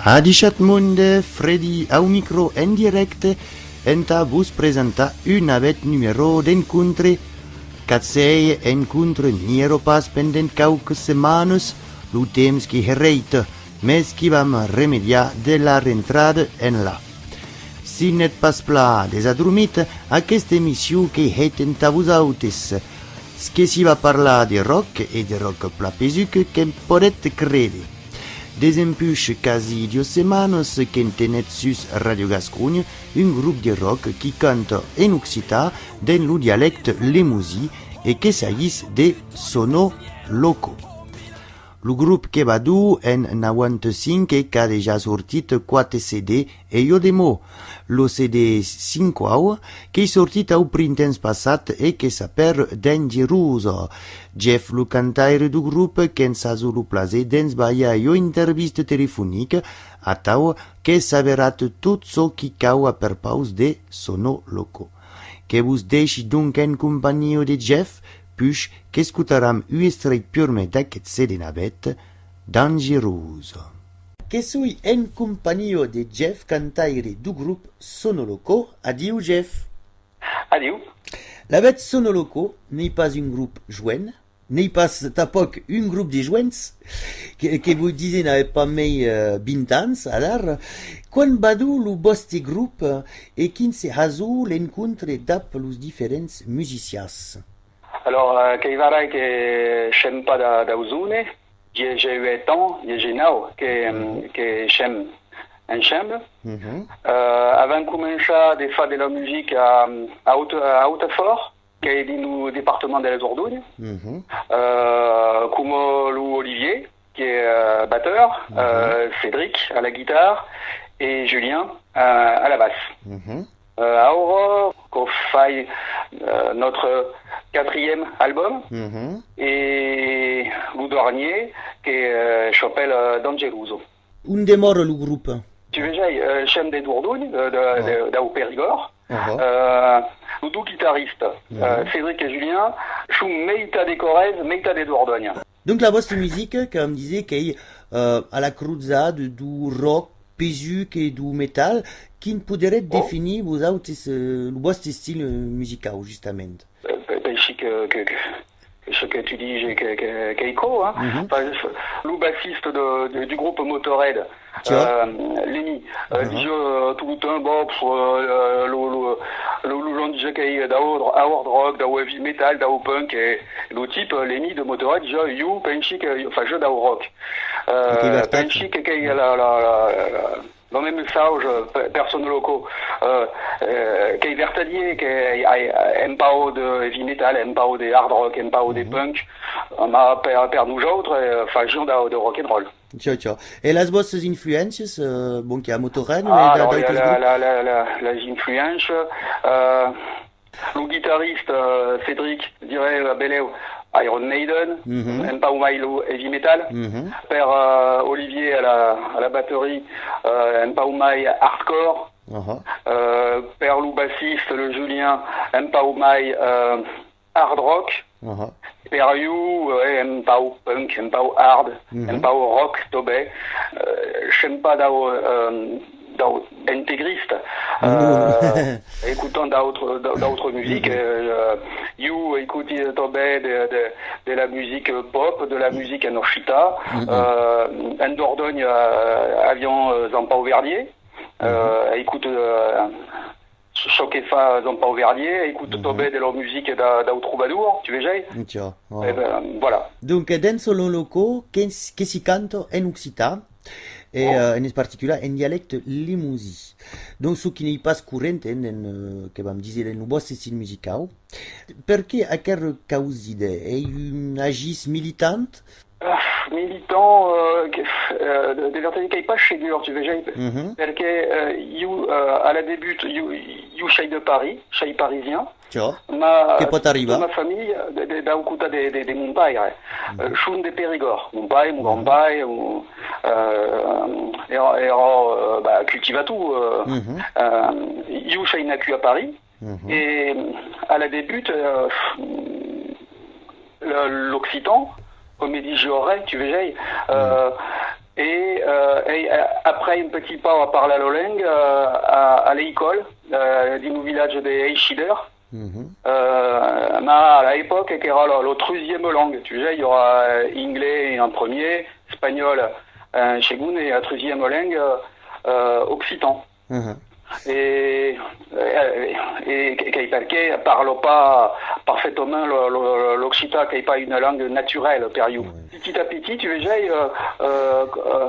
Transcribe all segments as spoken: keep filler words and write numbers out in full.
Adishatz monde, Freddy au micro en dirècte, entà vos presentar un navèth numèro d'Encontre. Qu'ac sèi, Encontre n'i èra pas pendent quauques setmanas, lo temps qui herreita, mes qui vam remediar de la rentrada enlà. Si n'ètz pas plan desadromit, aquesta emission qu'ei hèita entà vosautes. Que s'i va parlar de rock, e de rock plan pesuc que'n podètz créder. Desempuish quasi duas setmanas qu'entenètz sus Ràdio Gasconha un grop de rock qui canta en occitan dens lo dialècte lemosin e que s'agís de Sono Loco. Lo grop que va dur en nauanta cinc e qu'a dejà sortit quate C D e ua demo. Lo C D cinquau qu'ei sortit au printemps passat e que s'apèra Dangerosa. Jeff, lo cantaire deu grop, que'ns hasó lo plaser de'ns balhar ua intervista telefonica, atau que saberatz tot çò qui cau a perpaus de Sono Loco. Que vos dèishi donc en companhia de Jeff, puish qu'escotaram un extrèit purmèr d'aqueth C D navèth, Dangerosa. Que soi en companhia de Jeff, cantaire deu grop Sono Loco. Adiu, Jeff. Adiu. Lavetz, Sono Loco n'ei pas un grop joen, n'ei pas tanpòc un grop de joens, que, que vos disi n'avètz pas mei, eh, vint ans, adara. Quan va dur lo vòste grop, eh, e quin se hasó l'encontre dab los diferents musicians? Alors, eh, qu'ei varai que sèm pas da, dau zone, dètz-e-ueit ans, dètz-e-nau, que, que sèm ensemble. Eh, avèm començat de far de la musica a, a Haute-, a Hautefort, qu'ei dins lo departament de la Dordonha, eh, coma lo Olivier, qu'ei, eh, batteur, eh, Cédric a la guitarra e Julien, eh, a la bassa. Eh, aura quò fai, eh, nòstre quatrième album e lo darnier que, eh, s'apèla, eh, Dangeroso. On demòra lo grop? Tu vesei, eh, sèm de Dordonha, de, de, de, dau Perigòrd. Eh, los dos guitaristas, eh, Cédric e Julien, son meitat de Corresa, meitat de Dordonha. Donc la vòsta musica, que vam díser qu'ei, eh, a la crosada deu rock, pesuc e deu metal, quin poderetz definir vosautes, eh, lo vòste estil, eh, musicau, justament? Eh, pe-, pensi que, que, que, ce que tu dis, que, que, qu'ei quò, hein. Enfin, lo bassista de, de, du groupe Motorhead, eh, Lemmy, eh, disiá, eh, tot lo temps, bon, pff, eh, lo, lo, lo, lo gens disiá qu'ei dau hard, hard rock, dau heavy metal, dau punk, e lo tipe, eh, Lemmy de Motorhead, disiá, ieu pensi que, enfin, ieu dau rock. Eh, pensi que, qu'ei la, la, la, la, lo mème messatge, eh, per, per Sono Loco, eh, eh, qu'ei vertadier, qu'ei, ei, un pauc de heavy metal, un pauc de hard rock, un pauc de punk, mas per, per nosautres, eh, fasiam de, de rock and roll. Tiò, tiò. E las vòstas influéncias, eh, bon, qu'i a Motorhead, mas d'autres grops? Ah, alors, la, la, la, la, las influéncias, eh, lo guitarista, eh, Cédric, dirai, eh, belèu Iron Maiden, un pauc mai lo heavy metal. Per, eh, Olivier a la, a la bateria, eh, un pauc mai hardcore. Eh, per lo bassista, lo Julien, un pauc mai, eh, hard rock. Per ieu, eh, un pauc punk, un pauc hard, un pauc rock, tanben. Eh, sèm pas dau, eh, dau integrista. Eh, escotam d'autres, d'au-, d'autres musiques. Eh, ieu escoti tanben de, de, de la musica pop, de la musica en occitan. Eh, en Dordonha, eh, aviam, eh, Jean-Paul Verdier. Eh, escoti, eh, çò que fa Jean-Paul Verdier, escoti tanben de la musica dau, dau trobador, tu vesei? Tiò, oh. Eh ben, voilà. Donc, dens Sono Loco, que, que s'i canta en occitan, e, eh, en particular en dialècte lemosin. Donc, çò qui n'ei pas corrent, eh, en, eh, que vam díser, en lo vòste estil musicau. Perqué aquera causida? Ei un agís militant? Ah, militant, euh, que, euh, de, de vertat, qu'ei pas segur, tu vegei, Mhm. perque, euh, ieu, euh, a la debut, ieu, ieu sei de París, sei parisien, Ciò, ma que pòt arribar. Tota ma familha, de, de, dau costat de, de, de mon paire, euh, son de Perigòrd. Mon paire, mon grand-paire, mon, euh, èra, èra, euh, bah, cultivator, euh, Mhm. euh, ieu sei nacut a París, Mhm. e a la debut, euh, le- l'occitan, coma disi Jorge, tu vegei, euh, e, euh, e, euh, aprei un petit pauc a parlar la lenga, euh, a, a l'escòla, euh, dins lo vilatge de Eixidor. Mhm. Euh, ma a l'epòca qu'èra la, la tresièma lenga, tu vegei, i aurà, euh, anglés en premier, espanhòl en segond e la tresièma lenga, euh, occitan. Mhm. E, e, e qu'ei perque parlo pas parfetament lo- lo- l'occitan, qu'ei pas una lenga naturèla per ieu. Oui. Petit à petit, tu vegei, euh, euh, euh,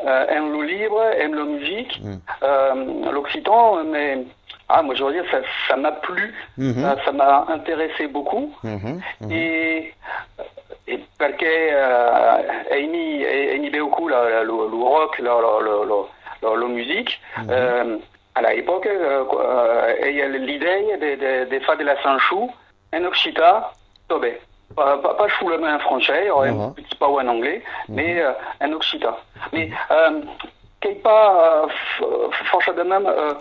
euh, en lo libre, en la musica, Mm. euh, l'occitan, mais, ah, moi, je veux dire, ça, ça m'a plu, Mhm. ça, ça m'a intéressé beaucoup. Mhm, mhm. E, e perque, euh, aimi, aimi beaucoup la, la, lo, lo rock, la, la, la, la, la, la musica, Mhm. euh, a l'epòca, euh, qu- euh, aviá l'idèia de, de, de far de la chanson en occitan, tanben. Pas, pas, pas solament en francés, o un Uhum. Petit pauc en anglais, Mhm. mais, euh, en occitan. Mais, Mhm. euh, qu'ei pas, euh, f- forçadament, euh,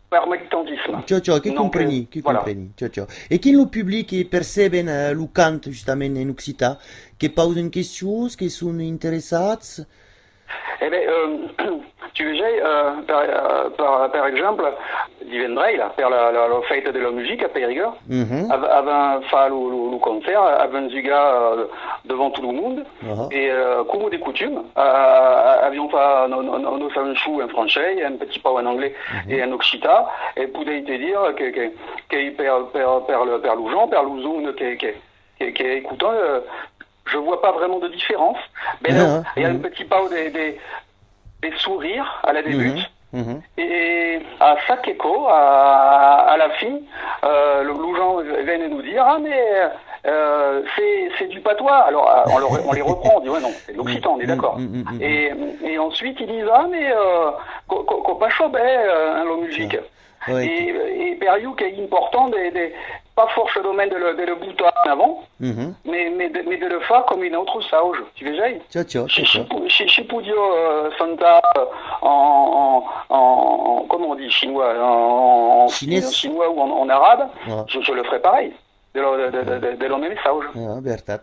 per militantisme. Ciò, ciò, que Donc, compreni, euh, que voilà. Compreni, ciò, ciò. E quin lo public que perceben, eh, lo cant, justament, en occitan? Que pausen questions, que son interessats? E ben, euh, tu vegei, euh, per, euh, per, per exemple, divendrei, la, per la, la, la fèita de la musica a Perigòrd, Mhm. av- avèm fach lo, lo, lo concèrt, avèm jugat, euh, davant tot lo monde, Ahà. e, euh, coma de costum, a- a- aviam fach no- no- no- nos chançons en francés, un petit pauc en anglais Mhm. e en occitan, e podèi te dire que, que, que per, per, per, le- per los gens, per los jòunes que, que, que, que escotan, euh, je vois pas vraiment de différence. Ben, Ah, il y a un mhm. petit peu de, de, de sourire à la début. Mhm, mhm. Et à chaque écho, à, à la fin, euh, le- les gens viennent nous dire, « Ah, mais euh, c'est, c'est du patois. » Alors, euh, on, le- on les reprend, on dit, « Ouais, non, c'est de l'occitan, on est Mhm, d'accord. Mhm, mhm, mhm. » Et, et ensuite, ils disent, « Ah, mais euh, co- co- co- pas chaud, ben, euh, hein, la musique. Oui. » Et, et per ieu qu'ei important de, de pas forçadament de le, de le botar en avant, Mhm. mais, mais, de, mais de le faire comme une autre sauge, tu vegei? Ciò, ciò, Si, ciò, si, ciò. po- si, si podia, euh, chantar, euh, en, en, en, en- comment on dit, chinois, en, en Chinés. En chinois ou en, en arabe, Ouais. je, je le ferais pareil, de la, de, de, de, de la même sauge. Ah, vertat.